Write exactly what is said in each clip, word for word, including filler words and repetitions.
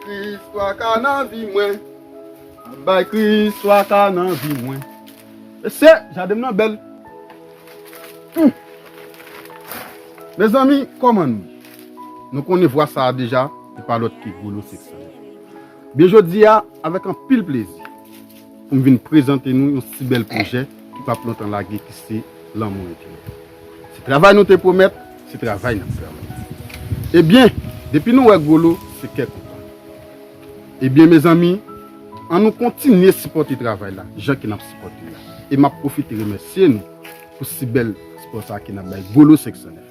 Kris twa ka nan vi mwen. Bay Kris twa ka nan vi mwen. Mesye, jaden m nan bèl. Hmm. Mezanmi, kòman nou ye? Nou konnen vwa sa a deja, li pa lòt ke Golo senk san nèf. Byen jodi a, avèk anpil plezi, pou m vin prezante nou yon si bèl pwojè ki p ap lontan lage, ki se Lanmou Enterè. Se travay nou te pwomèt, se travay n ap travay. Ebyen, depi nou wè Golo, se kè kontan. Ebyen, mezanmi, ann nou kontinye sipòte travay la, jan ke n ap sipòte l la. E m ap pwofite remèsye nou pou si bèl sipò sa a ke n ap bay Golo senk san nèf.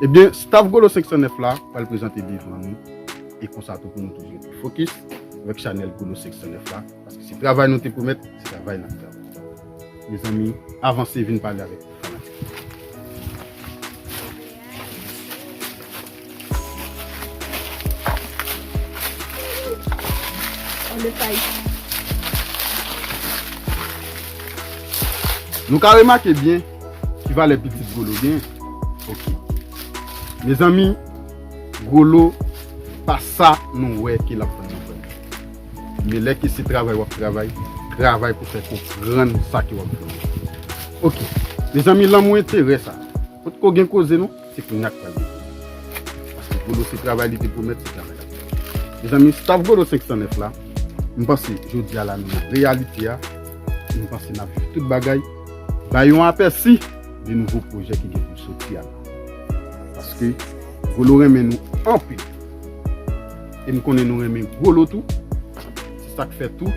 Ebyen, staff Golo senk san nèf la pral prezante devan nou. E konsa tou pou nou toujou rete fokis avèk chanèl Golo senk san nèf la, paske se travay nou te pwomèt, se travay n ap travay. Mezanmi, avanse vin pale avèk fanatik. Nou ka remake byen ki valè pitit Golo gen. Ok. Mezanmi, Golo pa sa nou wè ke l ap vann nan pwen. Men lè ke se travay w ap travay, travay pou fè konprann sa ke w ap vann. Ok. Mezanmi, Lanmou Enterè sa. Potko gen koze non, se kounye a k pral gen koze. Paske Golo se travay li te pwomèt, se travay l ap fè. Mezanmi, staff Golo senk san nèf la, m panse jodi a la nou nan reyalite a, e m panse n ap viv tout bagay. Bay yon apèsi de nouvo pwojè ki gen pou soti a la. Paske Golo renmen nou anpil. E m konnen nou renmen Golo tou. Se sa k fè tou,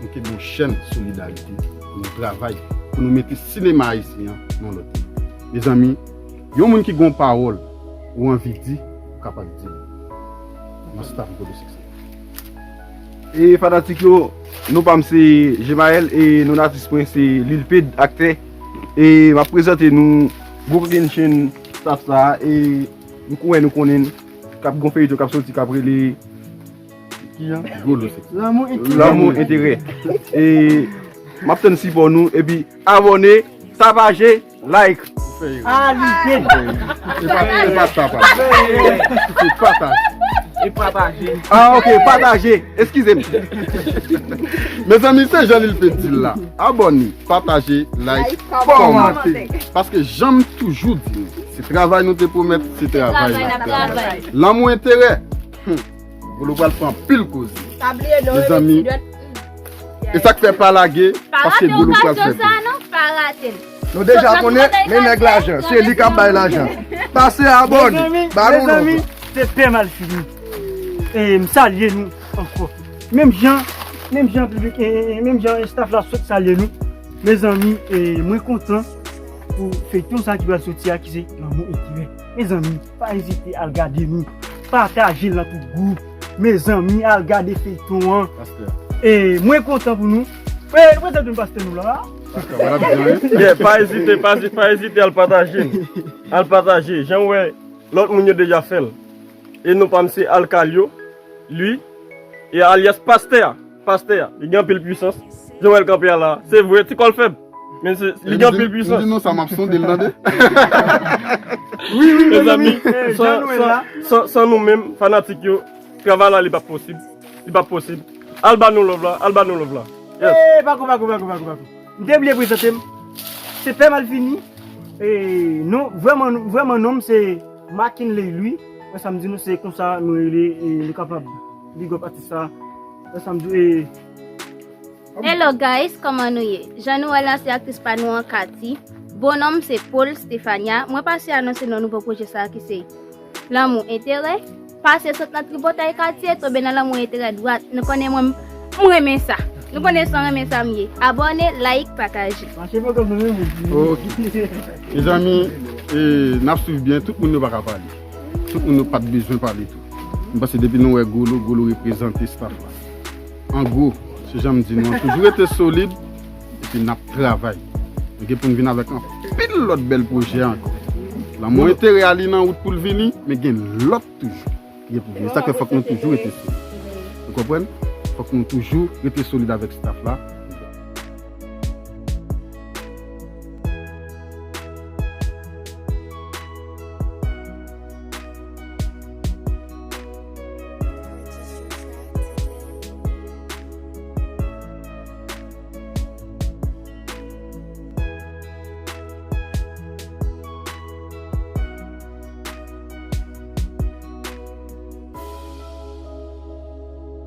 nou kenbe yon chèn solidarite pou nou travay, pou nou mete sinema ayisyen an nan lòt nivo. Mezanmi, yon moun ki gen yon pawòl ou anvi di, ou kapab di l. Nan staff Golo senk san nèf. E fanatik yo, non pa m se Jemael e non atis mwen se Lil Ped, aktè. E m ap prezante nou Brooklyn Chin staff sa a, e m kwè nou konnen l, k ap gon feyton k ap soti k ap rele Golo senk san nèf. Lanmou Enterè. E m ap tann sipò nou, epi abòne, tapaje, like. Ah, li dead. Se pa, se pa sa, pa. Se pataje. E pataje. Ah, ok, pataje. Eskize m. Mezanmi, se jan Lil Ped di l la. Abòne, pataje, like, kòmante. Paske jan m toujou di nou, se travay nou te pwomèt, se travay n ap travay. Lanmou Enterè. Hmm. Golo pral fè anpil koze. Pa bliye non, mezanmi. E sa k fè pa lage, paske Golo pral fè pil. Pa rate okazyon sa a non, pa rate l. Nou deja konnen, men nèg lajan, se li k ap bay lajan. Pase abòne, ba nou non. Mezanmi, se Pè Malfini. E m salye nou ankò. Menm jan, menm jan piblik, e, e, e, menm jan staff la sot salye nou. Mezanmi, e, mwen kontan pou feyton sa ki pral soti a, ki se Lanmou Enterè. Mezanmi, pa ezite al gade nou. Pataje l nan tout gwoup. Mezanmi, al gade feyton an. Pastè. E mwen kontan pou nou. E, nou prezante nou pastè nou la. Pastè, w ap byen, wi. Yeah, pa ezite, pa, pa ezite al pataje l. Al pataje. Jan w wè, lòt moun yo deja fè l. E non pa m se Alkalyo, li, e alyas Pastè a. Pastè a, li gen anpil pwisans. Jan w wè l kanpe a la, se vre, ti kò l fèb. Men se, li gen anpil pwisans. Li di nou sa, m ap sonde l, tande. Wi, wi, mezanmi, san, san, san, san nou menm, fanatik yo, travay la, li p ap posib. Li p ap posib. Al ba nou love la, al ba nou love la. Yes. Eh, pako, pako, pako, pako, pako. M te bliye prezante m. Se Pè Malfini. E non, vrèman, vrèman non m se Mackinley Louis. Wè sa m di nou, se konsa nou rele, e nou kapab big up atis sa. Wè sa m di, e Hello guys, kòman nou ye? Jan nou wè la se aktris pa nou an Cathy. Bon non m se Paul Stefania. Mwen pase anonse nou nouvo pwojè sa ki se Lanmou Enterè. Pase sot nan tripotay Katye, tonbe nan Lanmou Enterè dwat. Nou konnen mwen, m renmen sa. Nou konnen sa, m renmen sa m ye. Abòne, like, pataje. Mache pran kòb nan men moun. Ok. Mezanmi, e, n ap swiv byen, tout moun yo pa ka pale. Tout moun yo pa t bezwen pale tou. M panse depi nou wè Golo, Golo reprezante staff la. An gwo, se jan m di nou an, toujou rete solid, epi n ap travay. Nou gen pou n vin avèk anpil lòt bèl pwojè ankò. Lanmou Enterè a li nan wout pou l vini, men gen lòt toujou ki gen pou vini. Sa k fè fòk nou toujou rete solid. Ou konprann? Fòk nou toujou rete solid avèk staff la.